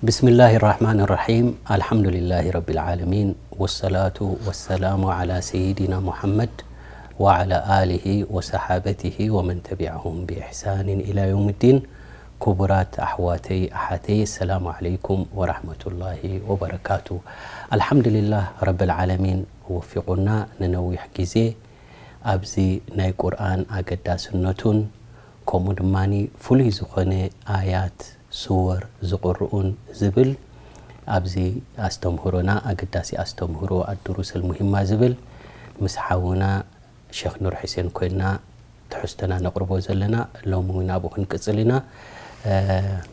بسم الله الرحمن الرحيم. الحمد لله رب العالمين، والصلاة والسلام على سيدنا محمد وعلى آله وصحابته ومن تبعهم بإحسان إلى يوم الدين. ክቡራት ኣሕዋተይ ኣሓተይ፣ السلام عليكم ورحمة الله وبركاته. الحمد لله رب العالمين ወፊቑና ንነዊሕ ግዜ ኣብዚ ናይ ቁርኣን ኣገዳስነቱን ከምኡ ድማ ፍሉይ ዝኾነ ኣያት፣ ሱወር ዝቕርኡን ዝብል ኣብዚ ኣስተምህሮና፣ ኣገዳሲ ኣስተምህሮ ኣዱሩስ ኣልሙሂማ ዝብል ምስ ሓውና ሸኽ ኑር ሕሴን ኮይና ትሕዝቶና ነቕርቦ ዘለና። ሎሚ እውን ኣብኡ ክንቅጽል ኢና።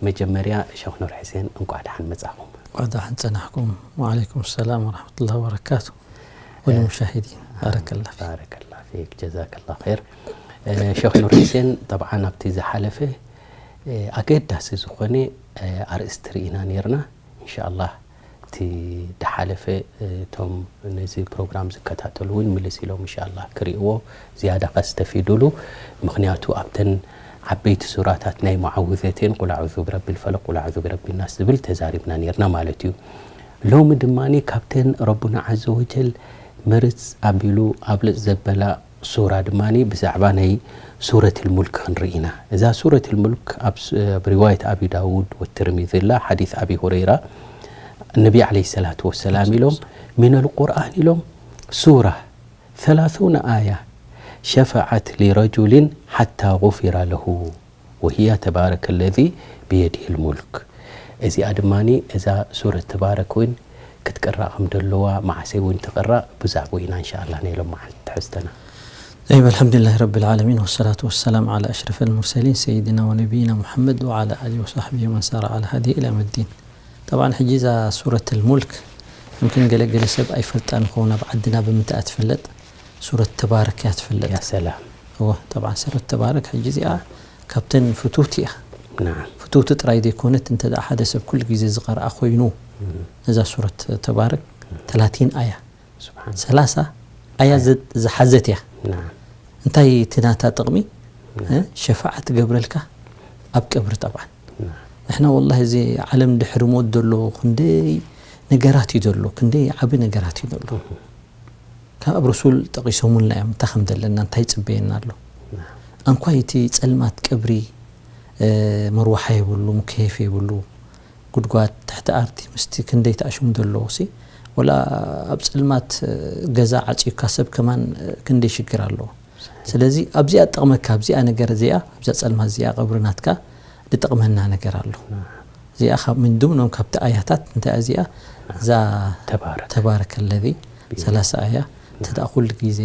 መጀመርያ ሸኽ ኑር ሕሴን እንቋዕ ደሓን መጻኹም። እንቋዕ ደሓን ጸናሕኩም። ወዓለይኩም ሰላም ወረሕመቱላሂ ወበረካቱ። ወልሙሻሂዲን፣ ባረከላ ፊክ። ባረከላ ፊክ፣ ጀዛከላ ኸይር። ሸኽ ኑር ሕሴን፣ ጠብዓን ኣብቲ ዝሓለፈ ኣገዳሲ ዝኾነ ኣርእስቲ ርኢና ነይርና። ኢንሻኣላህ እቲ ድሓለፈ እቶም ነዚ ፕሮግራም ዝከታተሉ እውን ምልስ ኢሎም ኢንሻኣላህ ክርእይዎ፣ ዝያዳ ከስተፊዱሉ። ምኽንያቱ ኣብተን ዓበይቲ ሱራታት ናይ ሙዓውዘቴን ቁል ኣዑዙ ብረቢል ፈለቅ፣ ቁል ኣዑዙ ብረቢ ናስ ዝብል ተዛሪብና ነይርና ማለት እዩ። ሎሚ ድማ ካብተን ረቡና ዓዘ ወጀል ምርጽ ኣቢሉ ኣብልጽ ዘበላ ሱራ ድማ ብዛዕባ ናይ ሱረት ልሙልክ ክንርኢ ኢና። እዛ ሱረት ልሙልክ ኣብ ስ-፣ ኣብ ሪዋየት ኣቢ ዳውድ ወትርሚዚ ኣላ፣ ሓዲስ ኣቢ ሁረይራ፣ ነቢ ዓለይሂ ሰላቱ ወሰላም ኢሎም፣ ሚነል ቁርኣን ኢሎም፣ ሱራ ثلاثون آية شفعت لرجل حتى غفر له وهي تبارك الذي بيده الملك። እዚኣ ድማ፣ እዛ ሱረት ተባረክ እውን ክትቅራእ ከም ደለዋ፣ መዓሰይ እውን ትቕራእ፣ ብዛዕባኡ ኢና እንሻኣላህ ናይ ሎም መዓልቲ ትሕዝተና። طيب، الحمد لله رب العالمين، والصلاة والسلام على أشرف المرسلين سيدنا ونبينا محمد وعلى آله وصحبه ومن سار على هديه إلى يوم الدين. طبعا ሕጂ እዛ ሱረት ልሙልክ يمكن ገለ ገለ ሰብ ኣይፈልጣን ይኸውን፣ ኣብ ዓድና ብምንታይ እያ ትፍለጥ? ሱረት ተባረክ እያ ትፍለጥ። ያ ሰላም። እወ፣ طبعا ሱረት ተባረክ ሕጂ እዚኣ ካብተን ፍትውቲ እያ። ናዓም። ፍትውቲ ጥራይ ዘይኮነት፣ እንተ ደኣ ሓደ ሰብ ኩሉ ግዜ ዝቐርኣ ኮይኑ፣ እም። ነዛ ሱረት ተባረክ ተላቲን ኣያ፣ ስብሓን። ሰላሳ ኣያ ናዓም። ዘ-፣ ዝሓዘት እያ። ናዓም። እንታይ እቲ ናታ ጥቕሚ? ናዓም። እ? ሸፋዓ ትገብረልካ ኣብ ቀብሪ ጠብዓን። ናዓም። ንሕና ወላሂ እዚ ዓለም ድሕሪ ሞት ዘሎ ክንደይ ነገራት እዩ ዘሎ፣ ክንደይ ዓቢ ነገራት እዩ ዘሎ። እም። ካብ ረሱል ጠቒሶሙልና እዮም፣ እንታይ ከም ዘለና፣ እንታይ ይጽበየና ኣሎ። ናዓም። ኣንኳይ እቲ ጸልማት ቀብሪ፣ እ፣ መርዋሓ የብሉ፣ ሙከየፍ የብሉ፣ ጉድጓድ ትሕቲ ኣርዲ ምስቲ ክንደይ ተኣሽሙ ዘለዉ ሲ፣ ወላ ኣብ ጸልማት፣ እ፣ ገዛ ዓጽዩካ ሰብ ከማን፣ እ፣ ክንደይ ሽግር ኣለዎ። ስለዚ ኣብዚኣ ትጠቕመካ፣ ኣብዚኣ ነገር እዚኣ፣ ኣብዛ ጸልማት እዚኣ ቀብሪ ናትካ ዝጠቕመና ነገር ኣሎ። ናዓም። እዚኣ ካብ ምን ድምኖም ካብቲ ኣያታት እንታይ እያ እዚኣ? እዛ ተባረክ። ተባረከ ለዚ ቢል። ሰላሳ ኣያ፣ እንተ ደኣ ኩሉ ግዜ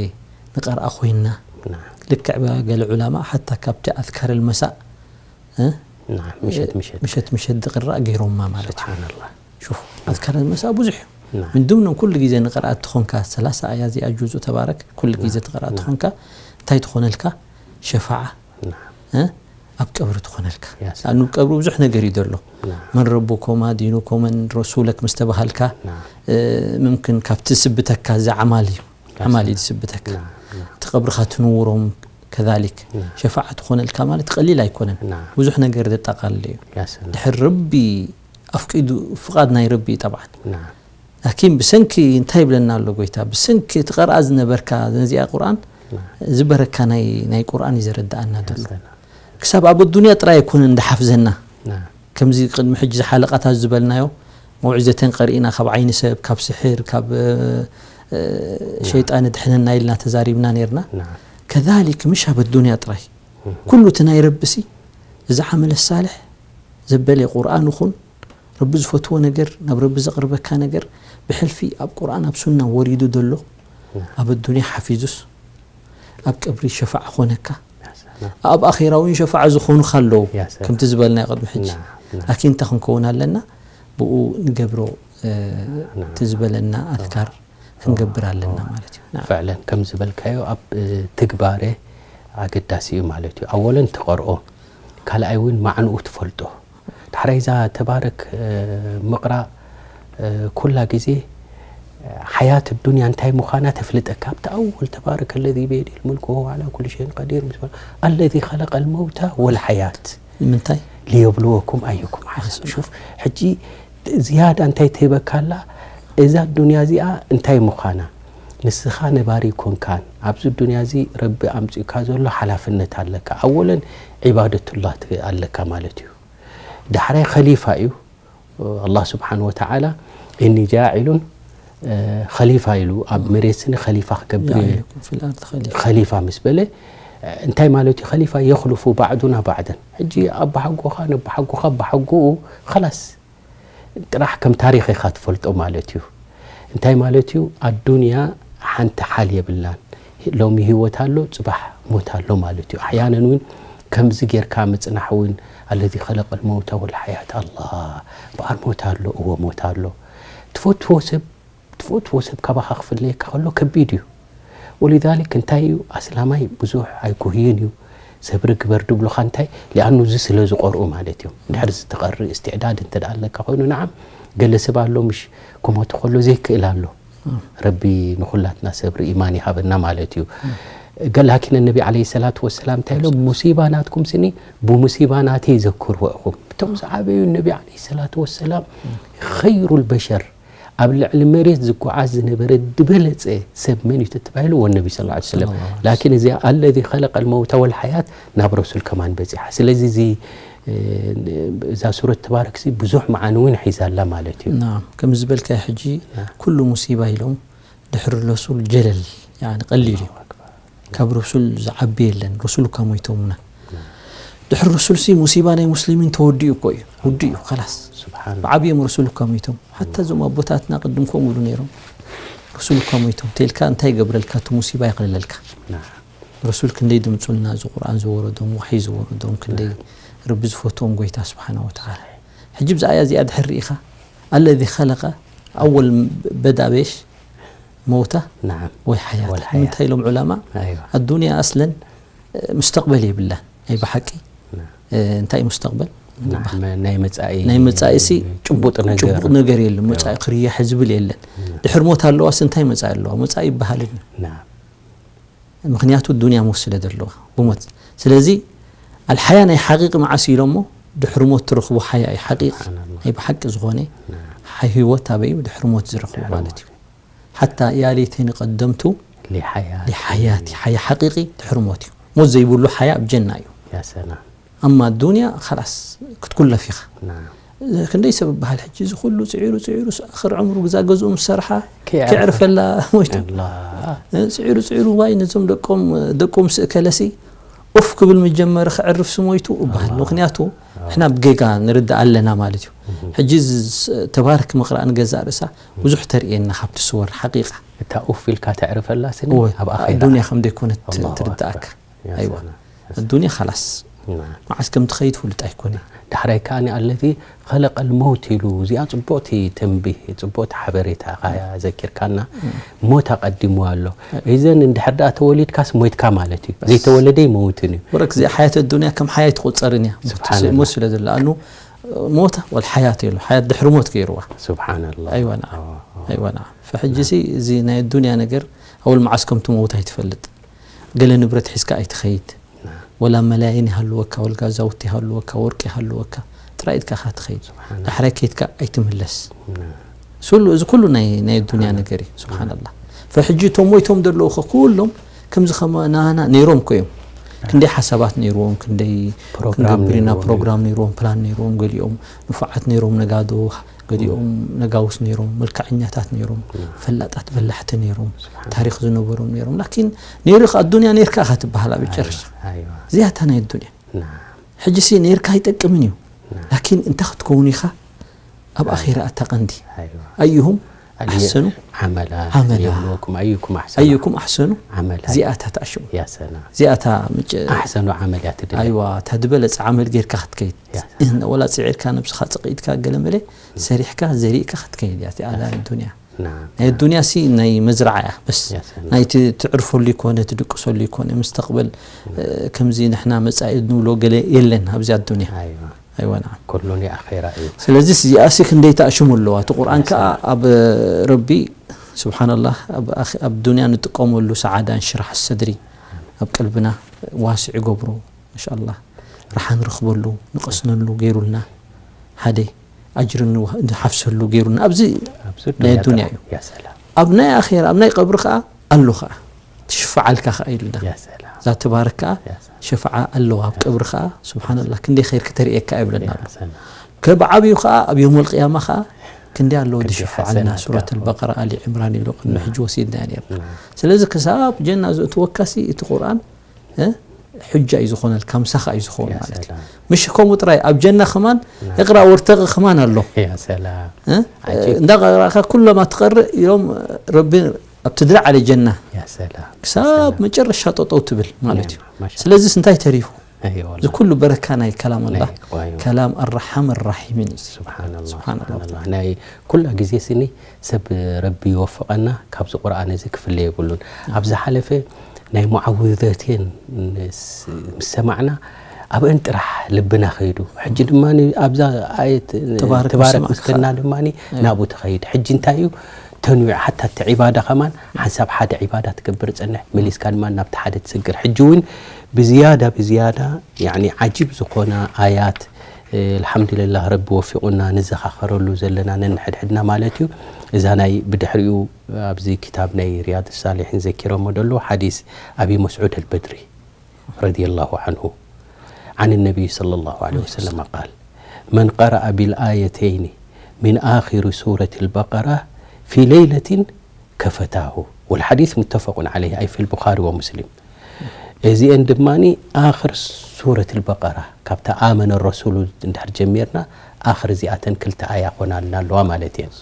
ንቐርኣ ኮይንና፣ ናዓም። ልክዕ ገለ ዑላማ ሓታ ካብቲ ኣዝካር ልመሳእ፣ እ? ናዓም፣ ምሸት ምሸት። ምሸት ምሸት ዝቕራእ ገይሮማ ማለት እዩ። ሱብሓነላህ። ሹፍ፣ ኣዝካር ልመሳእ ብዙሕ እዩ። ናዓም። ምን ድምኖም ኩሉ ግዜ ንቐርኣ እንተኾንካ፣ ሰላሳ ኣያ እዚኣ ጁዙ ተባረክ ኩሉ ግዜ ናዓም። ትቐርኣ ናዓም። እንተኾንካ፣ እንታይ ትኾነልካ? ሸፋዓ። ናዓም። እ? ኣብ ቀብሪ ትኾነልካ። ያ ሰላም። ኣኑ ቀብሪ ብዙሕ ነገር እዩ ዘሎ። ናዓም። መን ረቡኮማ ዲኑኮመን ረሱለክ ምስ ተባሃልካ፣ ናዓም። እ፣ ምምክን ካብቲ ዝስብተካ እዚ ዓማል እዩ። ያ ዓማል እዩ ሰላም። ዝስብተካ። ናዓም፣ ናዓም። እቲ ቀብርኻ ትንውሮም ከዛሊክ። ናዓም። ሸፋዓ ትኾነልካ ማለት ቀሊል ኣይኮነን። ናዓም። ብዙሕ ነገር ዘጠቓልል እዩ። ያ ሰላም። ድሕር ረቢ ኣፍቂዱ፣ ፍቓድ ናይ ረቢ እዩ ጠብዓን። ናዓም። ላኪን ብሰንኪ እንታይ ይብለና ኣሎ ጎይታ? ብሰንኪ ትቐርኣ ዝነበርካ ነዚኣ ቁርኣን፣ ናዓም። ዝበረካ ናይ፣ ናይ ቁርኣን እዩ ዘረድኣና ዘሎ። ያ ሰላም። ክሳብ ኣብ ኣዱንያ ጥራይ ኣይኮነን ዝሓፍዘና። ናዓም። ከምዚ ቅድሚ ሕጂ ዝሓለቃታት ዝበልናዮ መውዒዘተን ቀሪእና፣ ካብ ዓይኒ ሰብ፣ ካብ ስሕር፣ ካብ፣ እ፣ እ፣ ናዓም። ሸይጣን ድሕነና ኢልና ተዛሪብና ነይርና። ናዓም። ከዛሊክ ምሽ ኣብ ኣዱንያ ጥራይ። እህ። ኩሉ እቲ ናይ ረቢ ሲ፣ እዚ ዓመለ ሳልሕ ዘበለ ቁርኣን ይኹን፣ ረቢ ዝፈትዎ ነገር፣ ናብ ረቢ ዘቕርበካ ነገር፣ ብሕልፊ ኣብ ቁርኣን ኣብ ሱና ወሪዱ ዘሎ፣ ናዓም። ኣብ ኣዱንያ ሓፊዙስ፣ ኣብ ቀብሪ ሸፋዓ ኾነካ፣ ያ ሰላም። ኣብ ኣኼራ እውን ሸፋዓ ዝኾኑኻ ኣለዉ። ያ ሰላም። ከምቲ ዝበልናዮ ቅድሚ ሕጂ። ናዓም፣ ናዓም። ላኪን እንታይ ክንከውን ኣለና? ብኡ ንገብሮ፣ እ፣ ናዓም። እቲ ዝበለና ኣዝካር ክንገብር ኣለና ኣዎ። ማለት እዩ። ናዓም። ፍዕለን ከም ዝበልካዮ ኣብ፣ እ፣ ትግባረ ኣገዳሲ እዩ ማለት እዩ። ኣወለን ትቐርኦ፣ ካልኣይ እውን ማዕንኡ ትፈልጦ። ዳሕራይ እዛ ተባረክ፣ እ፣ ምቕራእ፣ እ፣ ኩላ ግዜ፣ እ፣ ሓያት ዱንያ እንታይ ምዃና ተፍልጠካ። ኣብቲ ኣወል ተባረከ ለዚ ብየዲሂል ሙልክ ወሁወ ዓላ ኩሊ ሸይን ቀዲር ምስ በለ፣ ኣለዚ ኸለቀል መውታ ወል ሓያት ንምንታይ? ሊየብልወኩም ኣዩኩም ኣሕሰኑ። ኣሕሰኑ። ሹፍ፣ ሕጂ ዝያዳ እንታይ ትህበካ ኣላ? እዛ ዱንያ እዚኣ እንታይ ምዃና፣ ንስኻ ነባሪ ኣይኮንካን። ኣብዚ ዱንያ እዚ ረቢ ኣምጺኡካ ዘሎ ሓላፍነት ኣለካ። ኣወለን ዒባደቱላህ ት-፣ ኣለካ ማለት እዩ። ዳሕራይ ኸሊፋ እዩ። ኣላህ ስብሓን ወተዓላ፣ "እኒ ጃዒሉን፣ እ፣ ኸሊፋ" ኢሉ፣ ኣብ መሬት ስኒ ኸሊፋ ክገብር እየ። ጃዒሉኩም ፊል ኣርድ ኸሊፋ። ኸሊፋ ምስ በለ፣ እንታይ ማለት እዩ? ኸሊፋ የኽልፉ ባዕዱና ባዕደን። ሕጂ ኣባሓጎኻ ነባሓጎኻ ኣባሓጎኡ ኸላስ ጥራሕ ከም ታሪኽ ኢኻ ትፈልጦ ማለት እዩ። እንታይ ማለት እዩ? ኣዱንያ ሓንቲ ሓል የብላን። ሎሚ ህይወት ኣሎ፣ ጽባሕ ሞት ኣሎ ማለት እዩ። ኣሕያነን እውን ከምዚ ጌርካ ምጽናሕ እውን፣ ኣለዚ ኸለቀል መውታ ወል ሓያት፣ ኣላህ፣ በኣር ሞት ኣሎ፣ እወ ሞት ኣሎ። ትፈትዎ ሰብ፣ ትፈትዎ ሰብ ካባኻ ክፍለየካ ከሎ ከቢድ እዩ። ወሊዛሊክ እንታይ እዩ? ኣስላማይ ብዙሕ ኣይኩህይን እዩ። ሰብሪ ግበር ድብሉኻ እንታይ? ሊኣኑ እዚ ስለ ዝቐርኡ ማለት እዩ። እንድሕር ዝተቐሪ እስትዕዳድ እንተ ደኣ ኣለካ ኮይኑ፣ ንዓም፣ ገለ ሰብ ኣሎ፣ ምሽ ክሞት ከሎ ዘይክእል ኣሎ። ረቢ ንኹላትና ሰብሪ ኢማን ይሃበና ማለት እዩ። ገ-፣ ላኪን ነቢ ዓለይሂ ሰላቱ ወሰላም እንታይ ኢሎም? "ሙሲባ ናትኩም ስኒ ብሙሲባ ናተይ ዘክርዎ ኢኹም።" እቶም ዝዓበዩ ነቢ ዓለይሂ ሰላቱ ወሰላም፣ ኸይሩል በሸር፣ ኣብ ልዕሊ መሬት ዝጓዓዝ ዝነበረ ዝበለጸ ሰብ መን እዩ ተተባሂሉ? ወነቢ ሰለላሁ ዐለይሂ ወሰለም። ሰለላሁ ዐለይሂ ወሰለም። ላኪን እዚኣ ኣለዚ ኸለቀል መውታ ወል ሓያት ናብ ረሱል ከማን በጺሓ። ስለዚ እዚ፣ እ፣ እዛ ሱረት ተባረክ እዚ ብዙሕ መዓኒ እውን ሒዛ ኣላ ማለት እዩ። ናም፣ ከም ዝበልካዮ ሕጂ ናም። ኩሉ ሙሲባ ኢሎም ድሕሪ ረሱል ጀለል፣ ያኒ ቀሊል እዩ። ኣላሁ ኣክበር። ካብ ረሱል ዝዓቢ የለን። ረሱል እኳ ሞይቶምና። ድሕሪ ረሱል ሲ ሙሲባ ናይ ሙስሊሚን ተወዲኡ እኮ እዩ። ውዲኡ እዩ፣ ኸላስ። ስብሓን። ብዓብዮም ረሱል እኳ ሞይቶም። ሓታ እዞም ኣቦታትና ቅድም ከምኡ ኢሉ ነይሮም። ረሱል እኳ ሞይቶም። ተልካ እንታይ ይገብረልካ? እቲ ሙሲባ የቕልለልካ። ናም። ረሱል ክንደይ ድምፁልና፣ እዚ ቁርኣን ዝወረዶም፣ ዋሕይ ዝወረዶም፣ ክንደይ ረቢ ዝፈትዎም ጎይታ ስብሓነ ወተዓላ። ሕጂ ብዛዕባ እዚኣ ድሕር ርኢኻ፣ ኣለዚ ኸለቀ ኣወል በዳ ቤሽ መውታ ናዓም። ወይ ሓያት። ወል ሓያት። እንታይ ኢሎም ዑለማ? ኣይዋ። ኣዱንያ ኣስለን፣ እ፣ ሙስተቕበል የብላን። ናይ ብሓቂ፣ ና። እ፣ እንታይ ሙስተቕበል? ናዓም፣ ናይ መጻኢ ናይ መጻኢሲ ጭቡጥ ነገር። ጭቡጥ ነገር የለን። መጻኢ ኣይዋ። ክርያሕ ዝብል የለን። ና። ድሕር ሞት ኣለዋስ እንታይ መጻኢ ኣለዋ? መጻኢ ይበሃልን እዩ። ናዓም። ምኽንያቱ ዱንያ ሞት ስለ ዘለዋ፣ ብሞት። ስለዚ ኣልሓያ ናይ ሓቂቂ መዓስ ኢሎሞ? ድሕሪ ሞት ትረኽቦ ሓያ እዩ። ሓቂቂ ስብሓንላህ። ናይ ብሓቂ ዝኾነ ናዓም። ሓይ ህይወት ኣበይ እዩ? ድሕሪ ሞት ዝረኽቦ ድሕሪ ማለት ሞት። እዩ። ሓታ ያ ለይተኒ ቀደምቱ ሊሓያቲ። ሊሓያቲ፣ ሓያ ሓቂቂ ድሕሪ ሞት እዩ። ሞት ዘይብሉ ሓያ ኣብ ጀና እዩ። ያ ሰላም። ኣማ ዱንያ ኸላስ ክትኩለፍ ኢኻ። ናዓም። ክንደይ ሰብ በሃል ሕጂ፣ እዚ ኩሉ ጽዒሩ፣ ጽዒሩ፣ ስ-፣ ኣኽር ዕምሩ ግዛ ገዝኡ ምስ ሰርሓ፣ ከየዕርፈ-፣ ከየዕርፈላ ሞይቱ። ኣላ። እ፣ ጽዒሩ፣ ጽዒሩ፣ ዋይ፣ ነዞም ደቆም፣ ደቁ ምስ እከለሲ፣ ኡፍ ክብል ምጀመረ፣ ከዕርፍሲ ሞይቱ እበሃል። ኣላ። ምኽንያቱ፣ ኣዎ። ሕና ብጌጋ ንርዳእ ኣለና ማለት እዩ። እህ። ሕጂ ዝ-፣ ስ-፣ ተባረክ ምቕራእ ንገዛእ ርእሳ፣ ብዙሕ ተርእየና ካብቲ ስወር፣ ሓቂቃ። እታ ኡፍ ኢልካ ተዕርፈላ ስኒ እወ፣ ኣብ ኣኼራ። ኣዱንያ ከም ዘይኮነት ኣላሁ ትርዳእካ። ኣክበር። ያ ኣይዋ። ሰላም። ኣዱንያ ኸላስ። ናዓም። መዓስ ከም ትኸይድ ፍሉጥ ኣይኮነን። ዳሕራይ ከኣ ኣለዚ ኸለቀል መውት ኢሉ፣ እዚኣ ጽቡቕቲ ተንቢህ፣ ጽቡቕቲ ሓበሬታ እያ ዘኪርካና። እም። ሞት ኣቐዲሙ ኣሎ። እም። እዘን እንድሕር ደኣ ተወሊድካስ ሞይትካ ማለት እዩ። በስ። ዘይተወለደ ይመውትን እዩ። ወረክ እዚኣ ሓያት ኣዱንያ ከም ሓያ ኣይትቑጸርን እያ። ሞት ስብሓንላህ። ሞት ስለ ዘሎ፣ ኣኑ ሞት ወል ሓያት የሎ፣ ሓያት ድሕሪ ሞት ገይርዋ። ስብሓንላህ። ኣይዋ ናዓም። ኣዎ፣ ኣዎ። ኣይዋ ናዓም። ፈሕጂ ሲ እዚ ናይ ኣዱንያ ነገር ኣወል መዓስ ከም ትመውት ኣይትፈልጥ። ገለ ንብረት ሒዝካ ኣይትኸይድ። ናዓም። ወላ መላይን ይሃልወካ፣ ወል ጋዛውቲ ይሃልወካ፣ ወርቂ ይሃልወካ፣ ጥራይ ኢድካ ኢኻ ትኸይድ። ስብሓን። ዳሕራይ ከይድካ ኣይትምለስ። ናዓም። ስሉ፣ እዚ ኩሉ ናይ፣ ናይ ኣዱንያ ናዓም። ነገር እዩ። ስብሓንላህ። ፈሕጂ እቶም ሞይቶም ዘለዉ ኸ ኩሎም ከምዚ ኸማና ነይሮም እኮ እዮም። ክንደይ ሓሳባት ነይርዎም፣ ክንደይ ፕሮግራም ክንገብር ኢና ነይርዎም። ፕሮግራም ነይርዎም፣ ፕላን ነይርዎም፣ ገሊኦም ንፉዓት ነይሮም፣ ነጋዶ፣ ገሊኦም ነጋውስ ነይሮም፣ መልክዐኛታት ነይሮም፣ ናዓም። ፈላጣት በላሕቲ ነይሮም፣ ስብሓን። ታሪኽ ዝነበሮም ነይሮም። ላኪን ነይሩ ኢኻ፣ ኣዱንያ ነይርካ ኢኻ ትበሃል ኣብ መጨረሻ። ኣይዋ፣ ኣይዋ። እዚኣ እታ ናይ ኣዱንያ። ናዓም። ሕጂ ሲ ነይርካ ኣይጠቅምን እዩ። ናዓም። ላኪን እንታይ ክትከውን ኢኻ ኣብ ናዓም። ኣኼራ እታ ቀንዲ። ኣይዋ። ኣዩሁም ኣል-፣ ኣሕሰኑ ዓመላ ዓመላ። ይብልወኩም፣ ኣዩኩም ኣሕሰኑ ኣዩኩም ኣሕሰኑ ዓመላ። እዚኣ እታ ትኣሽሙ። ያ ሰላም። እዚኣ እታ ምጭ-፣ ኣሕሰኑ ዓመል እያ ትድለ። ኣይዋ፣ እታ ዝበለጸ ዓመል ጌርካ ክትከይድ። ያ ሰላም። እህን፣ ወላ ጽዒርካ ነብስኻ ጸቒጥካ ገለ መለ ሰሪሕካ ዘሪእካ ክትከይድ እያ። እዚኣ ያ ናይ ሰላም። ዱንያ። ናዓም። ናይ ዱንያ ሲ ናይ መዝረዓ እያ። በስ ያ ሰላም። ናይቲ ትዕርፈሉ ይኮነ፣ ትድቅሰሉ ይኮነ፣ ምስተቕበል፣ እ፣ ከምዚ ንሕና መጻኢ ንብሎ ገለ የለን ኣብዚ ኣዱንያ። ኣይዋ። ኣይዋ፣ ናዓም። ኩሉ ናይ ኣኼራ እዩ። ስለዚ እዚኣሲ ክንደይ ተኣሽሙ ኣለዋ። እቲ ቁርኣን ከኣ ኣብ ረቢ፣ ስብሓንላህ፣ ኣብ ኣኽ-፣ ኣብ ዱንያ ንጥቀመሉ ሰዓዳ፣ እንሽራሕ ሰድሪ፣ ኣብ ቀልብና ዋስዕ ይገብሮ። እንሻላህ፣ ረሓ ንረኽበሉ፣ ንቐስነሉ ገይሩልና። ሓደ፣ ኣጅሪ ንወ-፣ ንሓፍሰሉ ገይሩና። ኣብዚ ኣብዚ ናይ ዱንያ ዱንያ ጥራሕ። እዩ። ያ ሰላም። ኣብ ናይ ኣኼራ፣ ኣብ ናይ ቀብሪ ከኣ ኣሎ ከኣ። ትሽፋዓልካ ከኣ ኢሉና። ያ ሰላም። እዛ ትባረክ ከኣ ያ ሰላም። ሸፋዓ ኣለዋ። ኣብ ቀብሪ ከኣ፣ ስብሓንላህ፣ ክንደይ ኸይር ክተርእየካ ይብለና ኣሎ። ያ ሰላም። ከብ ዓብዩ ከኣ፣ ኣብ የውመል ቅያማ ከኣ፣ ክንደይ ኣለዎ ክንደይ ዝሽፋዓልና። ሓሰናት ሱረት ኣለዎ። ኣልበቀራ፣ ኣሊ ዕምራን ኢሉ ቅድሚ ሕጂ ወሲድና ነርና። ናም። ስለዚ ክሳብ ጀና ዘእትወካሲ እቲ ቁርኣን፣ እ፣ ሑጃ እዩ ዝኾነልካ፣ ምሳኻ እዩ ዝኾን ያ ማለት እዩ። ሰላም። ምሽ ከምኡ ጥራይ፣ ኣብ ጀና ከማን ናም። እቕራ ወርተቕ ከማን ኣሎ። ያ ሰላም። እ? ዓጂብ። እንዳ ቀራእካ ኩለማ ትቐርእ ኢሎም ረቢ ኣብቲ ድላዕ ኣለ ጀና ያ ሰላም። ክሳብ ሰላም። መጨረሻ ጠጠው ትብል ማለት እዩ። ናም፣ ማሻ ስለዚስ እንታይ ተሪፉ? እይ፣ ወላ። እዚ ኩሉ በረካ ናይ ከላም ኣላህ፣ ናይ፣ ዋይ፣ ዋይ። ከላም ኣርሓም ራሒምን እዩ። ስብሓንላህ፣ ስብሓንላህ። ስብሓንላህ። ናይ ኩላ ግዜ ስኒ ሰብ ረቢ ይወፍቐና፣ ካብዚ ቁርኣን እዚ ክፍለ የብሉን። ኣብ ዝሓለፈ ናይ ሙዓውዘቴን ምስ፣ ምስ ሰማዕና ኣብአን ጥራሕ ልብና ኸይዱ። ሕጂ ድማ ኣብዛ ኣየት ተባረክ ተባረክ ምስ ምስ በልና ድማ ናብኡ ተኸይድ። ሕጂ እንታይ እዩ ተንዊዕ፣ ሓታ እቲ ዒባዳ ከማን ሓንሳብ ሓደ ዒባዳ ትገብር ጸንሕ፣ መሊስካ ድማ ናብቲ ሓደ ትስግር። ሕጂ እውን ብዝያዳ ብዝያዳ ያኒ ዓጂብ ዝኾና ኣያት፣ እ፣ ኣልሓምዱሊላህ ረቢ ወፊቑና ንዘኻኸረሉ ዘለና ነንሕድሕድና ማለት እዩ። እዛ ናይ ብድሕሪኡ ኣብዚ ክታብ ናይ ሪያድ ሳሊሒን ዘኪሮሞ ደሎ ሓዲስ ኣቢ መስዑድ ኣልበድሪ ረዲየላሁ ዓንሁ ዓን ነቢይ ሰለላሁ ዓለይሂ ወሰለም ቃል መን ቀረአ ቢልኣየተይኒ ሚን ኣኺሪ ሱረት ኣልበቀራ ፊ ለይለቲን ከፈታሁ። ወልሓዲስ ሙተፈቁን ዓለይህ ኣይ ፊል ቡኻሪ ወሙስሊም። እዚአን ድማ ኣኽር ሱረት ኣልበቀራ ካብታ ኣመነ ረሱሉ እንድሕር ጀሚርና ኣኽር እዚኣተን ክልተ ኣያ ኮናልና ኣለዋ ማለት እየን።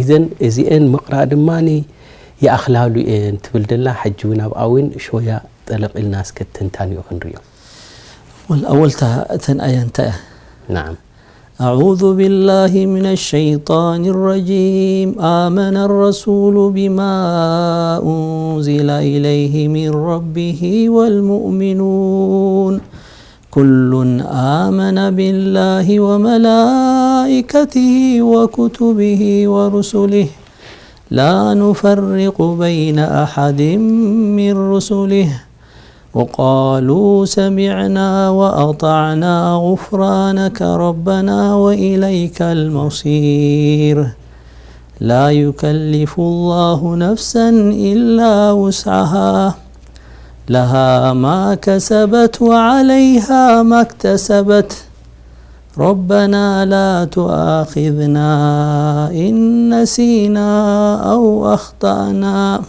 ኢዘን እዚአን ምቕራእ ድማ ይኣኽላሉ እየን ትብል ደላ። ሕጂ እውን ኣብኣ እውን ሾያ ጠለቕ ኢልና እስከ ትንታኒኡ ክንርእዮ። ወል ኣወልታ እተን ኣያ እንታይ እያ? ናዓም። أعوذ بالله من الشيطان الرجيم. آمن الرسول بما أنزل إليه من ربه والمؤمنون. كل آمن بالله وملائكته وكتبه ورسله. لا نفرق بين أحد من رسله. وقالوا سمعنا وأطعنا غفرانك ربنا وإليك المصير. لا يكلف الله نفسا إلا وسعها. لها ما كسبت وعليها ما اكتسبت. ربنا لا تؤاخذنا إن نسينا أو أخطأنا.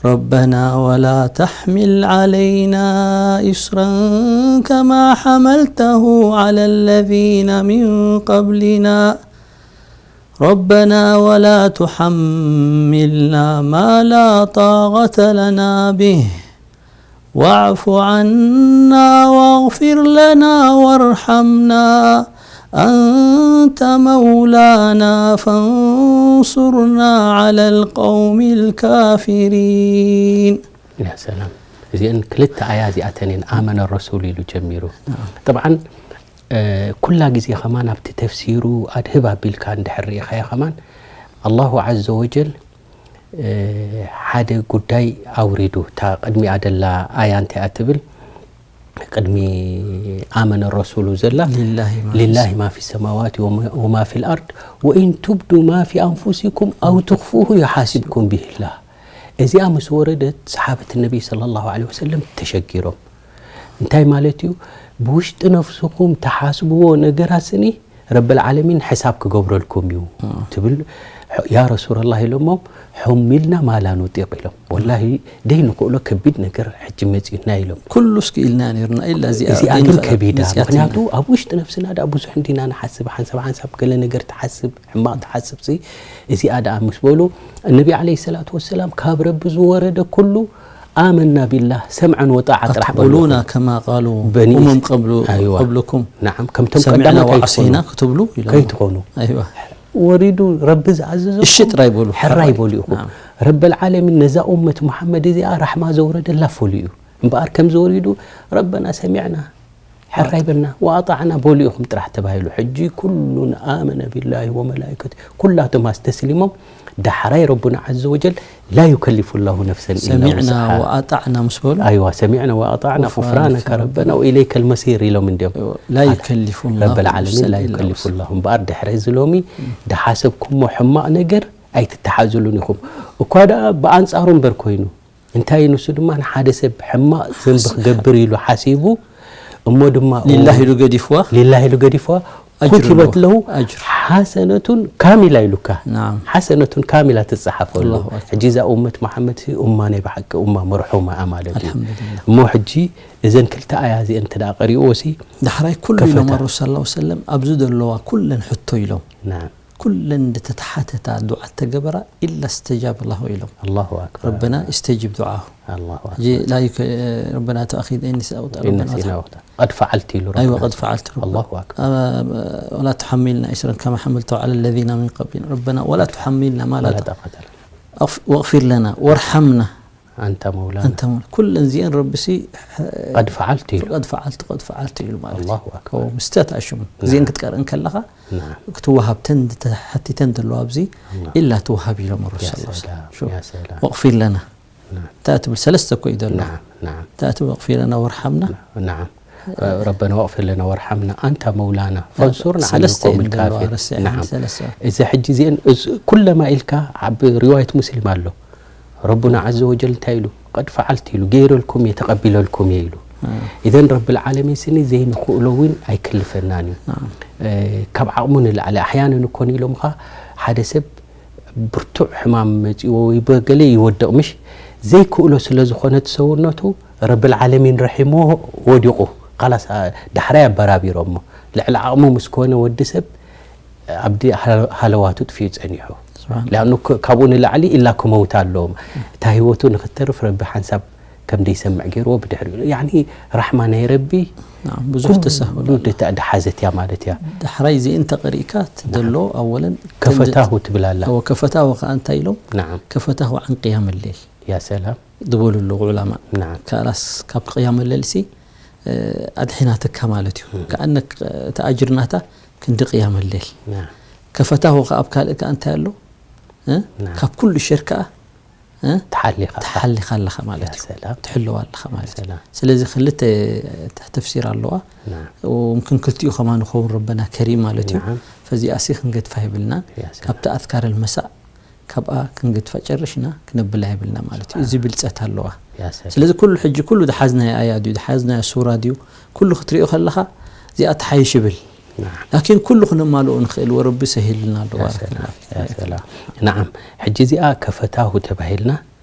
ربنا ولا تحمل علينا إصرا كما حملته على الذين من قبلنا. ربنا ولا تحملنا ما لا طاقة لنا به. واعف عنا واغفر لنا وارحمنا أنت مولانا فانصرنا على القوم الكافرين. ያ ሰላም። እዚአን ክልተ ኣያ እዚኣተን እየን ኣመነ ረሱል ኢሉ ጀሚሩ። ጠብዓን፣ እ፣ ኩላ ግዜ ከማን ኣብቲ ተፍሲሩ ኣድህብ ኣቢልካ እንድሕር ርኢኻዮ ከማን ኣላሁ ዓዘ ወጀል፣ እ፣ ሓደ ጉዳይ ኣውሪዱ። እታ ቅድሚኣ ደላ ኣያ እንታይ እያ ትብል? ቅድሚ ኣመነ ረሱሉ ዘላ ሊላሂ ማ ፊ ሊላሂ ማ ፊ ሰማዋት ወማ፣ ወማ ፊ ልኣርድ ወኢን ቱብዱ ማ ፊ ኣንፉሲኩም ኣው ትኽፉሁ ዩሓሲብኩም ቢሂላህ። እዚኣ ምስ ወረደት ሰሓበት ነቢይ ሰለላሁ ዐለይሂ ወሰለም ተሸጊሮም። እንታይ ማለት እዩ? ብውሽጢ ነፍስኹም ተሓስብዎ ነገራት ስኒ ረብል ዓለሚን ሕሳብ ክገብረልኩም እዩ ትብል። ያ ረሱላላህ ኢሎሞም፣ ሑሚልና ማ ላ ኑጢቅ ኢሎም። ወላሂ ደይንኽእሎ ከቢድ ነገር ሕጂ መፂኡና ኢሎም። ኩሉስ ክኢልና ነይርና ኢላ እዚኣ እዚኣ ግን ደይንኽእላ ከቢዳ። መፂኣትና። ምክንያቱ ኣብ ውሽጢ ነፍስና ደኣ ብዙሕ እንዲና ንሓስብ፣ ሓንሳብ ሓንሳብ ገለ ነገር ትሓስብ፣ ሕማቕ ትሓስብ ሲ፣ እዚኣ ደኣ ምስ በሉ እነቢ ዓለይሂ ሰላቱ ወሰላም ካብ ረቢ ዝወረደ ኩሉ ኣመና ቢላህ ሰምዐን ወጣዓ ጥራሕ በሉ። أتقولون كما قالوا በኒ أمم ኢስ-፣ قبل ኣይዋ። قبلكم ናዓም፣ ከምቶም سمعنا ቀዳሞት ኣይትኾኑ። وعصينا ክትብሉ ኢሎም። ከይትኾኑ። ኣይዋ። ወሪዱ ረቢ ዝኣዘዘ እሺ ጥራይ በሉ። ሕራይ በሉ ኢኹም። ናዓም። ረበል ዓለሚን ነዛ ኡመት ሙሓመድ እዚኣ ራሕማ ዘውረደላ ፍሉ እዩ። እምበኣር ከም ዝወሪዱ ረበና ሰሚዕና ሕራይ በልና ወኣጣዕና በሉ ኢኹም ጥራሕ ተባሂሉ። ሕጂ ኩሉን ኣመነ ቢላሂ ወመላኢከቲ፣ ኩላቶም ኣስተስሊሞም። ዳሕራይ ረቡና ዐዘ ወጀል ላ ዩከሊፉ ላሁ ነፍሰን ኢላ ሰሚዕና ውስዓሃ። ወኣጣዕና ምስ በሉ ኣይዋ ሰሚዕና ወኣጣዕና غفرانك غفرانك ربنا ربنا وإليك المصير ኢሎም እንዲዮም። لا يكلف الله ረብል ዓለሚን نفسا ላ إلا ዩከሊፉ وسعها. ላሁ። እምበኣር ድሕሪ እዚ ሎሚ ድሓሰብኩሞ ሕማቕ ነገር ኣይትተሓዙሉን ኢኹም። እኳ ደኣ ብኣንጻሩ እምበር ኮይኑ እንታይ ንሱ ድማ ንሓደ ሰብ ሕማቕ ዘንቢ ክገብር ኢሉ ሓሲቡ እሞ ድማ ሊላህ ኢሉ ገዲፍዋ ሊላህ ኢሉ ገዲፍዋ ኣጅሩ ኩቲበት ኣለዎ። ለሁ ኣጅር። ሓሰነቱን ካሚላ ኢሉካ ናም ሓሰነቱን ካሚላ ትጸሓፈሉ። ኣላሁ ኣክበር። ሕጂ እዛ ኡመት መሓመድ ሲ ኡማ ናይ ብሓቂ ኡማ መርሑማ እያ ማለት እዩ። ኣልሓምዱሊላህ። እሞ ሕጂ እዘን ክልተ ኣያ እዚአን እንተ ደኣ ቀሪእዎ ሲ ዳሕራይ ኩሉ ከፈታ። ኢሎም ኣረሱ ሰለላሁ ሰለም ኣብዚ ዘለዋ ኩለን ሕቶ ኢሎም ናም ኩለን እንተተሓተታ ዱዓ ተገበራ ኢላ እስተጃብ ላሁ ኢሎም ኣላሁ ኣክበር ረበና እስተጅብ ዱዓሁ ኣላሁ ኣክበር ሕጂ ላይከ ረበና ተኣኺድ ኢንስ ኣውጣ ኢነስ ኢናወታ ቀድ ፈዓልቲ ኢሉ ኣይወ ረበና። ቀድ ፈዓልት ረበና ኣላሁ ኣክበር ولا تحملنا إسرا كما حملته على الذين من قبلنا ربنا ولا تحملنا ما لا ولا طاقة طاقة لنا واغفر لنا وارحمنا ኣንታ መውላና أنت مولانا ኩለን እዚአን ረቢ ሲ ቀድ ፈዓልቲ ኢሉ قد فعلت قد فعلت ኢሉ ማለት እዩ ኣላሁ ኣክበር ምስተት ኣሽሙ እዚአን ክትቀርእ እንከለኻ ናም ክትወሃብ ተን ተሓቲተን ዘለዋ ኣብዚ ናም ኢላ ትወሃብ ኢሎም ረሱ ያ ሰለላሁ ሰላም ሸው ያ ሰላም واغفر لنا ናም እንታይ ትብል ሰለስተ እኮ እዩ ዘሎ ናም ናም እንታይ ትብል واغفر لنا وارحمنا ናም ረበና واغفر لنا وارحمنا أنت مولانا فانصرنا على ሰለስተ القوم እየን ዘለዋ الكافرين ረሲዐን ናም ሰለስተ እዚ ሕጂ እዚአን እዝ- ኩለማ ኢልካ ኣብ ሪዋየት ሙስሊም ኣሎ ረቡና ዐዘ ወጀል እንታይ ኢሉ ቀድ ፈዓልት ኢሉ ገይረልኩም እየ ተቐቢለልኩም እየ ኢሉ ኢዘን ረብል ዓለሚን ስኒ ዘይንኽእሎ እውን ኣይክልፈናን እዩ ናም እ፣ ካብ ዓቕሙ ንላዕሊ ኣሕያንን እኮን ኢሎምኻ ሓደ ሰብ ብርቱዕ ሕማም መፂዎ ወይ በገለ ይወድቕ ምሽ ዘይክእሎ ስለ ዝኾነት ሰውነቱ ረብል ዓለሚን ረሒሞ ወዲቑ ካላስ ዳሕራይ ኣበራቢሮሞ ልዕሊ ዓቕሙ ምስ ኮነ ወዲ ሰብ ኣብዲ ሃለዋቱ ጥፊኡ ጸኒሑ ስብሓን ሊኣኑ ካብኡ ንላዕሊ ኢላ ክመውት ኣለዎም እታ ህይወቱ ንክትተርፍ ረቢ ሓንሳብ ከም ደይሰምዕ ገይርዎ ብድሕሪ ያኒ ራሕማ ናይ ረቢ ናም ብዙሕ ተሳህሉ ኩሉ ድተ- ድሓዘት እያ ማለት እያ ዳሕራይ እዚአን ተቐሪእካ ዘሎ ኣወለን ከፈታሁ ትብል ኣላ ወከፈታሁ ከዓ እንታይ ኢሎም ናዓም ከፈታሁ عن قيام الليل ያ ሰላም ዝበሉ ኣለዉ ዑላማ ናዓም ካላስ ካብ ቅያም ለልሲ ኣድሒናትካ ማለት እዩ ከኣነ እቲ ኣጅር ናታ ክንዲ ቅያም ሌል ናዓም ከፈታሁ ከኣ ኣብ ካልእ ከኣ እንታይ ኣሎ እ? ናዓም ካብ ኩሉ ሸር ከኣ እ? ተሓሊኻ ተሓሊኻ ኣለኻ ማለት እዩ ሰላም ትሕልዋ ኣለኻ ማለት እዩ ሰላም ስለዚ ክልተ ተፍሲር ኣለዋ ናዓም ሙምክን ክልቲኡ ከማን ይኸውን ረበና ከሪም ማለት እዩ ናዓም ፈዚኣሲ ክንገድፋ የብልናን ያ ሰላም ካብቲ ኣዝካር ልመሳእ ካብኣ ክንገድፋ ጨርሽና ክነብላ የብልና ማለት እዩ እዚ ብልፀት ኣለዋ ያ ሰላም ስለዚ ኩሉ ሕጂ ኩሉ ዝሓዝናዮ ኣያ ድዩ ዝሓዝናዮ ሱራ ድዩ ኩሉ ክትሪኦ ከለኻ እዚኣ ተሓይሽ ይብል ናዓም ላኪን ኩሉ ክነማልኦ ንኽእል ወረቢ ሰሂልና ኣሎ ያ ባረክ ሰላም ላህ ፊክ ያ ሰላም ናዓም ሕጂ እዚኣ ከፈታሁ ተባሂልና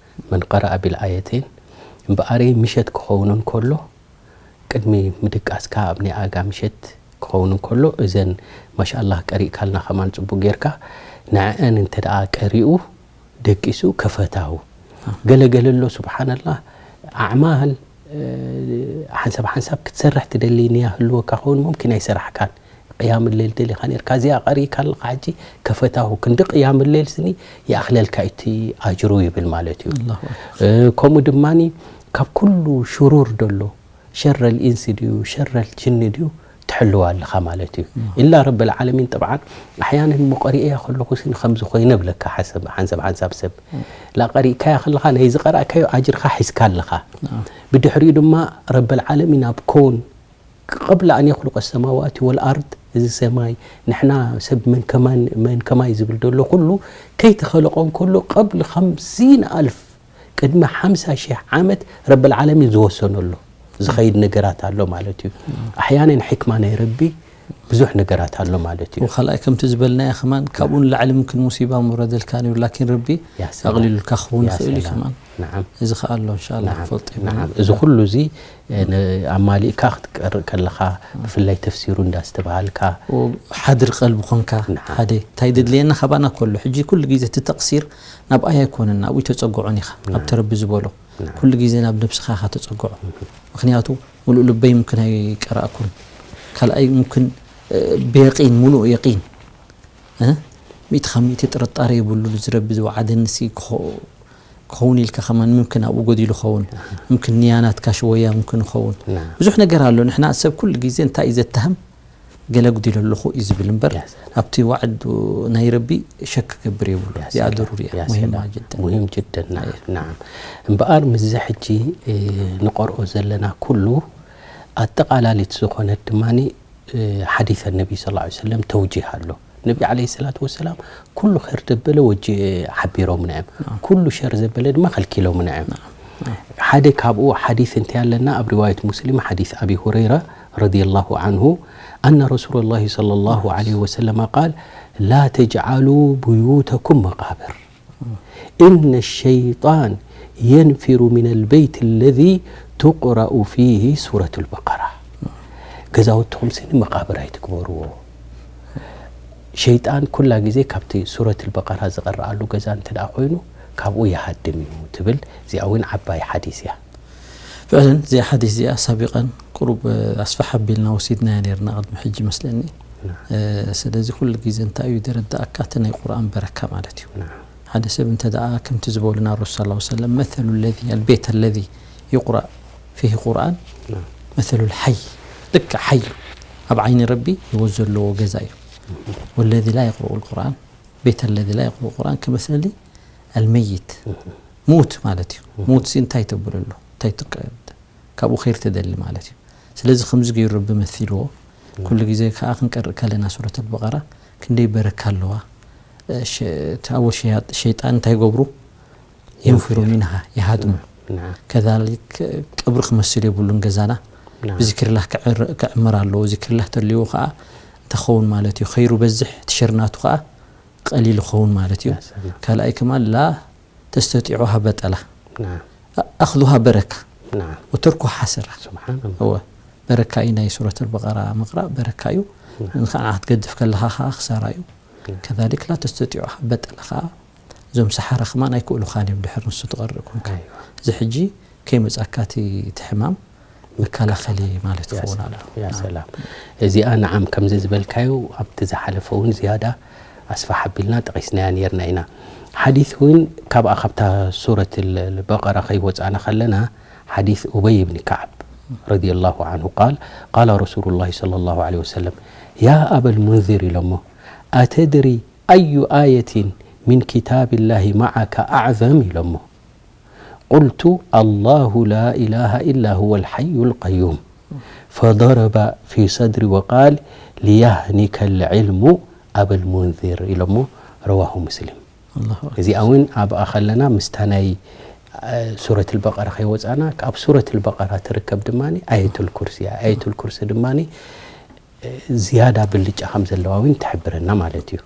መን ቀረኣ ቢልኣየተይን እምበኣረይ ምሸት ክኸውን እንከሎ ቅድሚ ምድቃስካ ኣብ ናይ ኣጋ ምሸት ክኸውን እንከሎ እዘን ማሻኣላህ ቀሪእካልና ከማን ፅቡቅ ጌርካ ንዐአን እንተ ደኣ ቀሪኡ ደቂሱ ከፈታሁ ገለገለ ኣሎ ስብሓንላህ ኣዕማል ሓንሳብ ሓንሳብ ክትሰርሕ ትደሊ ንያ ህልወካ ክኸውን ሙምኪን ኣይሰራሕካን ቅያም ሌል ደሊኻ ነርካ እዚኣ ቀሪእካ ኣለኻ ሕጂ ከፈታሁ ክንዲ ቅያም ሌል ስኒ ይኣኽለልካ እቲ ኣጅሩ ይብል ማለት እዩ ኣላሁ ኣክበር ከምኡ ድማ ካብ ኩሉ ሽሩር ደሎ ሸረል ኢንስ ድዩ ሸረል ጅኒ ድዩ ትሕልዋ ኣለኻ ማለት እዩ ኢላ ረብል ዓለሚን ጥብዓን ኣሕያንን ሙቀሪእያ ከለኹ ስኒ ከምዚ ኮይነ ብለካ ሓንሳብ ሓንሳብ ሰብ ላቀሪእካያ ከለኻ ናይ ዝቀራእካዮ ኣጅርካ ሒዝካ ኣለኻ ብድሕሪኡ ድማ ረብል ዓለሚን ኣብ ኮን قبل أن يخلق السماوات والأرض እዚ ሰማይ ንሕና ሰብ መን ከማን መን ከማይ ዝብል ደሎ ኩሉ ከይተኸለቆ እንከሎ قبل خمسين ألف ቅድሚ ሓምሳ ሺሕ ዓመት ረብል ዓለሚን ዝወሰኖ ኣሎ ዝኸይድ ነገራት ኣሎ ማለት እዩ ኣሕያንን ሕክማ ናይ ረቢ ብዙሕ ነገራት ኣሎ ማለት እዩ ወካልኣይ ከምቲ ዝበልናዮ ከማን ካብኡ ንላዕሊ ምምክን ሙሲባ ምውረደልካ ነይሩ ላኪን ረቢ ያ ሰላም። ኣቕሊሉልካ ክኸውን ያ ይኽእል እዩ ሰላም። ከማን ናዓም እዚ ከኣ ኣሎ እንሻላ ናዓም፣ ክፈልጥ ናዓም። ይብልና እዚ ኩሉ እዚ እ፣ ን- ኣማሊእካ ክትቀርእ ከለኻ ብፍላይ ተፍሲሩ እንዳስተባሃልካ ሓድር ቀልቢ ኮንካ ናዓም። ሓደ እንታይ ድድልየና ካባና ከሎ ሕጂ ኩሉ ግዜ እቲ ተቕሲር ናብ ኣያ ኣይኮነን ኣብኡ ተፀግዖን ኢኻ ኣብቲ ረቢ ዝበሎ ኩሉ ግዜ ናብ ነብስኻ ኢኻ ተፀግዖ ምክንያቱ ሙሉእ ልበይ ምምክን ኣይቀራእኩን ካልኣይ ምምክን እ፣ ብየቂን ሙሉእ የቂን እ? ሚእቲ ካብ ሚእቲ ጥርጣሬ የብሉን እዚ ረቢ ዝወዓደኒ ሲ ክኾ- ክኸውን ኢልካ ከማን ምምክን ኣብኡ ጎዲሉ ኸውን፣ ምምክን ንያ ናትካ ሽወያ ምምክን ይኸውን። ናም። ብዙሕ ነገር ኣሎ። ንሕና ሰብ ኩሉ ግዜ እንታይ እዩ ዘተህም? ገለ ጉዲሉ ኣለኹ እዩ ዝብል እምበር፣ Yes. ኣብቲ ዋዕዱ ናይ ረቢ ሸክ ክገብር የብሉ። ያ እዚኣ ሰላም፣ ደሩር እያ፣ ያ ሙሂማ ሰላም። ጅደን። ሙሂም ጅደን፣ ናም፣ ናም። እምበኣር ምስዚ ሕጂ፣ እ፣ ንቐርኦ ዘለና ኩሉ ኣጠቓላሊት ዝኾነት ድማኒ፣ እ፣ ሓዲሰ ነቢ ሰለላሁ ዐለይሂ ወሰለም ተውጂህ ኣሎ። ነቢ ዐለይሂ ሰላቱ ወሰላም ኩሉ ኸይር ዘበለ ወጂ-፣ ሓቢሮምና እዮም። ኩሉ ሸር ዘበለ ድማ ከልኪሎምና እዮም። ሓደ ካብኡ ሓዲስ እንታይ ኣለና? ኣብ ሪዋየት ሙስሊም ሓዲስ ኣቢ ሁረይራ ረዲየላሁ ዐንሁ፣ ኣነ ረሱለላሂ ሰለላሁ ዐለይሂ ወሰለመ ቃል፣ ላ ተጅዐሉ ቡዩተኩም መቃብር፣ ኢነ ሸይጣን የንፊሩ ሚነል በይት ለዚ ቱቅረኡ ፊሂ ሱረቱል በቀራ። ገዛውትኹም ስኒ መቃብር ኣይትግበርዎ። ሸይጣን ኩላ ግዜ ካብቲ ሱረቱል በቀራ ዝቐረኣሉ ገዛ እንተ ደኣ ኮይኑ፣ ካብኡ ይሃድም እዩ ትብል። እዚኣ እውን ዓባይ ሓዲስ እያ። ፍዕለን፣ እዚኣ ሓዲስ እዚኣ ሳቢቐን ቁሩብ፣ እ፣ ኣስፋሕ ኣቢልና ወሲድናያ ነይርና ቅድሚ ሕጂ መስለኒ። እ፣ ስለዚ ኩሉ ግዜ እንታይ እዩ ደረዳእካ? እቲ ናይ ቁርኣን በረካ ማለት እዩ። ሓደ ሰብ እንተ ደኣ ከምቲ ዝበሉና ረሱል ሰለላሁ ዐለይሂ ወሰለም፣ መሰሉ ለዚ፣ ኣልቤት ኣለዚ ዩቅራእ ፊሂ ቁርኣን፣ መሰሉ ልሓይ፣ ልክዕ ሓይ እዩ። ኣብ ዓይኒ ረቢ ህይወት ዘለዎ ገዛ እዩ። ወለዚ ላ የቅርኡ ልቁርኣን፣ ቤት ኣለዚ ላ የቅርኡ ቁርኣን ከመሰሊ ኣልመይት፣ ሙት ማለት እዩ። ሙት ሲ እንታይ ተብሉ ኣሎ? እንታይ ትቀ-፣ ካብኡ ኸይር ትደሊ ማለት እዩ። ስለዚ ከምዚ ገይሩ ረቢ መሲልዎ። ኩሉ ግዜ ከኣ ክንቀርእ ከለና ሱረት ኣልበቀራ ክንደይ በረካ ኣለዋ። ሸ-፣ እቲ ኣወል ሸያ-፣ ሸይጣን እንታይ ይገብሩ? የንፍሩ ሚንሃ፣ ይሃድሙ። ናም። ከዛሊክ ቀብሪ ክመስል የብሉን ገዛና። ናም። ብዚክርላህ ክዕር-፣ ክዕምር ኣለዎ። ዚክርላህ ተልይዎ ከኣ እንታይ ክኸውን ማለት እዩ? ኸይሩ በዝሕ፣ እቲ ሸርናቱ ከኣ ቀሊል ይኸውን ማለት እዩ። ያ ሰላም። ካልኣይ ከማን ላ ተስተጢዑሃ በጠላ። ናም። ኣ-፣ ኣኽዙሃ በረካ ናም። ወተርኩሃ ሓሰራ። ሱብሓነላህ። እወ፣ በረካ እዩ ናይ ሱረት ኣልበቀራ ምቕራእ፣ በረካ እዩ። ንኸዓ ክትገድፍ ከለኻ ኸዓ ክሳራ እዩ። ከዛሊክ ላ ተስተጢዑሃ በጠላ ኸዓ እዞም ሰሓራ ከማን ኣይክእሉኻን እዮም ድሕር ንሱ ትቐርእ ኮንካ። ኣይዋ። እዚ ሕጂ ከይመጻካ እቲ፣ እቲ ሕማም መከላኸሊ ማለት ያ ክኸውን ሰላም፣ ኣለዎ። ያ ሰላም። እዚኣ ንዓም ከምዚ ዝበልካዮ ኣብቲ ዝሓለፈ እውን ዝያዳ ኣስፋሕ ኣቢልና ጠቒስናያ ነይርና ኢና። ሓዲስ እውን ካብኣ ካብታ ሱረት ል-፣ ልበቀራ ከይወጻእና ከለና ሓዲስ ኡበይ ብን ከዓብ ረዲየላሁ ዐንሁ ቃል፣ ቃለ ረሱሉላሂ ሰለላሁ ዐለይሂ ወሰለም፣ ያ ኣበል ሙንዚር ኢሎሞ፣ ኣተድሪ ኣዩ ኣየትን ሚን ኪታቢላሂ መዓከ ኣዕዘም ኢሎሞ። ቁልቱ ኣላሁ ላ ኢላሃ ኢላ ሁወል ሐዩል ቀዩም። ፈደረበ ፊ ሰድሪ ወቃል ሊያህኒከል ዒልሙ ኣበል ሙንዚር ኢሎሞ። ረዋሁ ሙስሊም። ኣላሁ ኣክበር። እዚኣ እውን ኣብኣ ከለና ምስታ ናይ፣ እ፣ ሱረት ልበቀራ ከይወፃና፣ ካብ ሱረት ልበቀራ ትርከብ ድማ ኣየቱል ኩርሲ እያ። ኣየቱል ኩርሲ ድማ፣ እ፣ ዝያዳ ብልጫ ከም ዘለዋ እውን ትሕብረና ማለት እዩ።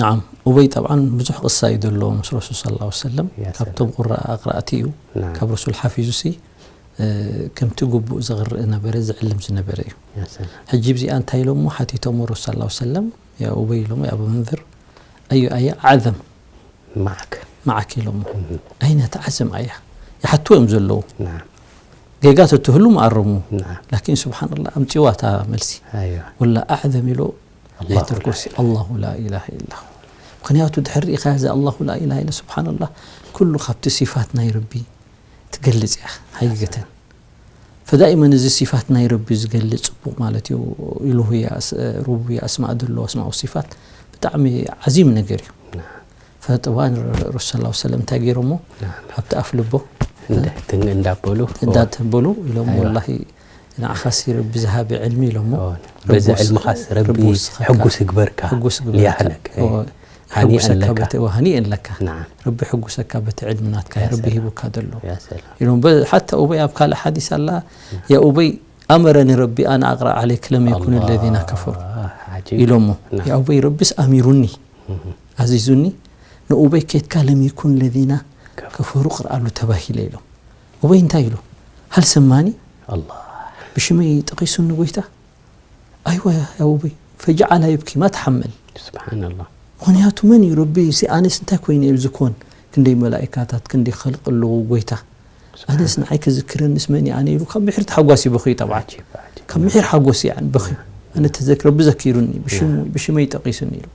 ናዓም፣ ኡበይ ጠብዓን ብዙሕ ቅሳ እዩ ዘለዎ ምስ ረሱል ሰለላሁ ዐለይሂ ወሰለም። ያ ሰላም። ካብቶም ቁራ ኣቅራእቲ እዩ። ናዓም። ካብ ረሱል ሓፊዙ ሲ፣ እ፣ ከምቲ ግቡእ ዘቕርእ ነበረ፣ ዝዕልም ዝነበረ እዩ። ያ ሰላም። ሕጂ ብዚኣ እንታይ ኢሎሞ ሓቲቶሞ ረሱል ሰለላሁ ዐለይሂ ወሰለም፣ ያ ኡበይ ኢሎሞ፣ ያ ኣባ መንዝር፣ ኣዩ ኣየ ኣዕዘም ማዕክ። መዓክ ኢሎሞ። ኣይነት ኣዕዘም ኣያ ይሓትዎ እዮም ዘለዉ። ናዓም። ጌጋ ተትህሉ ምኣረሙ። ናዓም። ላኪን ስብሓንላህ ኣምፅዋ እታ መልሲ። ኣይዋ። ወላ ኣዕዘም ኢሎ ኣላሁ ኣየቱል ኩርሲ፣ ኣላሁ ላ ኢላሃ ኢላ ሁ። ምኽንያቱ ድሕር ርኢኻ እዚ ኣላሁ ላ ኢላሃ ኢላ ስብሓንላህ ኩሉ ካብቲ ሲፋት ናይ ረቢ ትገልጽ እያ፣ ኣይገተን። ፈዳኢመን እዚ ሲፋት ናይ ረቢ ዝገልጽ ጽቡቕ ማለት እዩ። ኢሉሁያ፣ ኣስ-፣ ሩቡብያ፣ ኣስማእ ደሎ፣ ኣስማኡ ሲፋት ብጣዕሚ ዓዚም ነገር እዩ። ፈጠዋን ረ-፣ ረሱል ሰለላሁ ዐለይሂ ወሰለም እንታይ ገይሮሞ? ናዓም። ኣብቲ ኣፍ ልቦ እንደ-፣ ትንግ እንዳበሉ፣ እንዳተበሉ ኢሎሞ፣ ኣይዋ። ወላሂ ንዓኻሲ ረቢ ዝሃበ ዕልሚ ኢሎሞ፣ ኦ፣ በዚ ረቢ ወስ-፣ ዕልምኻስ ረቢ ረቢ ወስኸካ። ሕጉስ ይግበርካ። ሕጉስ ይግበርካ። ሊያህነክ። ኦ፣ ሃኒአን ሕጉሰካ ለካ። በቲ፣ ኦ፣ ሃኒአን ለካ። ናዓም። ረቢ ሕጉሰካ በቲ ዕልምናትካ ያ ረቢ ሰላም። ሂቡካ ዘሎ። ያ ሰላም። ኢሎም በ-፣ ሓታ ኡበይ ኣብ ካልእ ሓዲስ ኣላ፣ ያ ኡበይ ኣመረኒ ረቢ ኣን ኣቅረእ ዓለይክ ለም የኩን ኣላህ፣ ለዚና ከፈሩ ዓጂብ። ኢሎሞ። ናዓም። ያ ኡበይ ረቢስ ኣሚሩኒ፣ ኣዚዙኒ፣ ንኡበይ ኬትካ ለም የኩን ለዚና ከፈሩ። ከፈሩ ቅርኣሉ ተባሂለ ኢሎም። ኡበይ እንታይ ኢሉ? ሃል ሰማኒ? ኣላህ። ብሽመይ ጠቒሱኒ ጎይታ? ኣይዋ ያ ኡበይ፣ ፈጀዓላ የብኪ፣ ማ ተሓመል። ስብሓንላህ። ምኽንያቱ መን እዩ ረቢ ሲ፣ ኣነስ እንታይ ኮይነ እየ ኣብዚ ኮን? ክንደይ መላኢካታት፣ ክንደይ ኸልቂ ኣለዉ ጎይታ። ኣነስ ንዓይ ክዝክረኒስ መን እዩ ኣነ ኢሉ ካብ ምሒር ተሓጓስ ይበኽዩ ጠብዓ። ዓጂብ፣ ዓጂብ። ካብ ምሒር ሓጎስ እዩ በኽዩ። ኣነ ተዘክ ረቢ ዘኪሩኒ ብሽሙ ብሽመይ ጠቂሱኒ ኢሉ።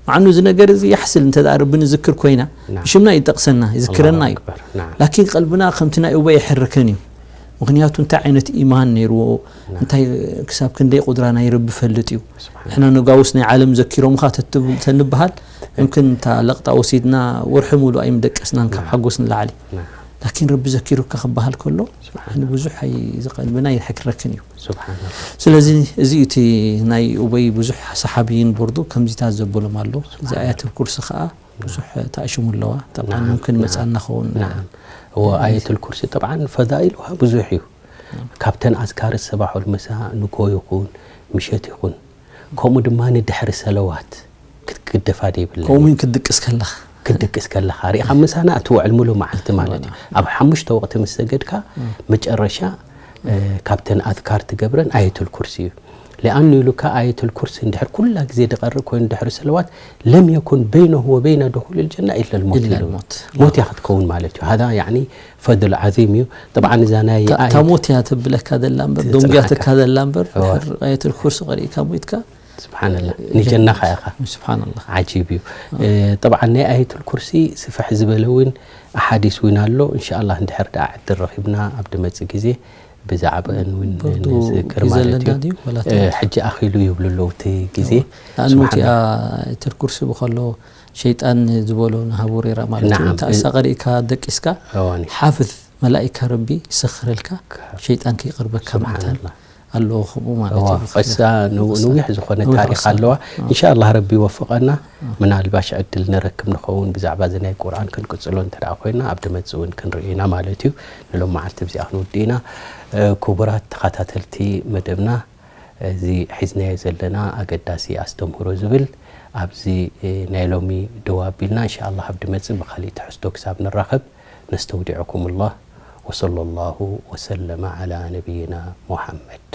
መዓኑ እዚ ነገር እዚ ያሕስል እንተ ደኣ ረቢ ንዝክር ኮይና ናም። ብሽምና ይጠቅሰና ይዝክረና እዩ። ኣክበር። ናም። ላኪን ቀልብና ከምቲ ናይ ኡበይ ኣይሕረከን እዩ። ምክንያቱ እንታይ ዓይነት ኢማን ነይርዎ እንታይ ክሳብ ክንደይ ቁድራ ናይ ረቢ ፈልጥ እዩ። ስብሓን ንሕና ነጋውስ ናይ ዓለም ዘኪሮምኻ ተትብል ተንበሃል ምምክን እታ ለቕጣ ወሲድና ወርሒ ሙሉእ ኣይምደቀስናን ካብ ሓጎስ ንላዕሊ። ናም። ላኪን ረቢ ዘኪሩካ ክበሃል ከሎ ስብሓን ንብዙሕ ኣይ ዝቐልብና ይሕክረክን እዩ። ስብሓን ስለዚ እዚ እቲ ናይ ኡበይ ብዙሕ ሰሓቢይን ቦርዱ ከምዚታት ዘበሎም ኣሎ። እዚ ኣያተል ኩርሲ ከዓ ብዙሕ ተኣሽሙ ኣለዋ። ጠብዓን ናም፣ ምምክን ናም። መፃና ኸውን ናም። ወኣየቱል ኩርሲ ጠብዓን ፈዳኢሉሃ ብዙሕ እዩ። ካብተን ኣዝካር ሰባሕ ወልመሳ ንጎ ይኹን ምሸት ይኹን ከምኡ ድማ ንድሕሪ ሰለዋት ክትግደፋ ደይብለን ከምኡ እውን ክትድቅስ ከለኻ ክትድቅስ ከለኻ ሪኢኻ ምሳና እትውዕል ሙሉ መዓልቲ ማለት እዩ። ኣብ ሓሙሽተ ወቕቲ ምስ ሰገድካ መጨረሻ እ፣ ካብተን ኣዝካር ትገብረን ኣየቱል ኩርሲ እዩ። ሊኣኑ ኢሉካ ኣየቱል ኩርሲ እንድሕር ኩላ ግዜ ድቐርእ ኮይኑ ድሕሪ ሰለዋት ለም የኩን በይነሁ ወበይነ ድኹል ልጀና ኢለ ልሞት ኢለ ኢሉ። ልሞት። ሞት እያ ክትከውን ማለት እዩ። ሃዛ ያዕኒ ፈድል ዓዚም እዩ። ጠብዓን እዛ ናይ እታ ኣየት እታ ሞት እያ ተብለካ ዘላ እምበር ትጽናዕካ። ደንጉያትካ ዘላ እምበር እዋ። ድሕር ኣየቱል ኩርሲ ቀሪእካ ሞይትካ ስብሓንላ ንጀናኻ ኢኻ። ስብሓንላ ዓጂብ እዩ። እ፣ ጠብዓን ናይ ኣየቱል ኩርሲ ስፍሕ ዝበለ እውን ኣሓዲስ እውን ኣሎ። እንሻኣላ እንድሕር ደኣ ዕድል ረኺብና ኣብ ድመፅእ ግዜ ብዛዕባአን እውን በርዱ ንዝክር ሒዘ ማለት ኣለና እዩ። ድዩ? ወላ እ፣ ትምህርቲ? ሕጂ ኣኺሉ ይብሉ ኣለዉ እቲ ግዜ። ንኣኑ ስብሓን እቲኣ ኣየቱል ኩርሲ ብኸሎ ሸይጣን ዝበሎ ንሃቡ ሬራ ማለት እዩ። ናዓም። እንተ ኣሳ ቀሪእካ ደቂስካ እዋኒ። ሓፍዝ መላኢካ ረቢ ይሰኽረልካ ሸይጣን ከይቀርበካ ማለት ስብሓንላ። ኣለዎ ከምኡ ማለት እዋ፣ እዩ። እሳ ንው- እሳ ንዊሕ ዝኾነ ንዊሕ ታሪኽ እሳ። ኣለዋ። እዋ። እንሻኣላ ረቢ ይወፍቐና። ምናልባሽ ዕድል ንረክብ ንኸውን ብዛዕባ እዚ ናይ ቁርኣን ክንቅፅሎ እንተ ደኣ ኮይና ኣብ ድመፅእ እውን ክንርኢ ኢና ማለት እዩ። ንሎም መዓልቲ ብዚኣ ክንውድእ ኢና። እ፣ ክቡራት ተኸታተልቲ መደብና፣ እዚ ሒዝናዮ ዘለና ኣገዳሲ ኣስተምህሮ ዝብል ኣብዚ፣ እ፣ ናይ ሎሚ ደው ኣቢልና። እንሻኣላ ኣብ ድመፅእ ብካሊእ ትሕዝቶ ክሳብ ንራኸብ ነስተውዲዐኩም ላህ። ወሰለ ላሁ ወሰለመ ዓላ ነቢይና ሙሓመድ።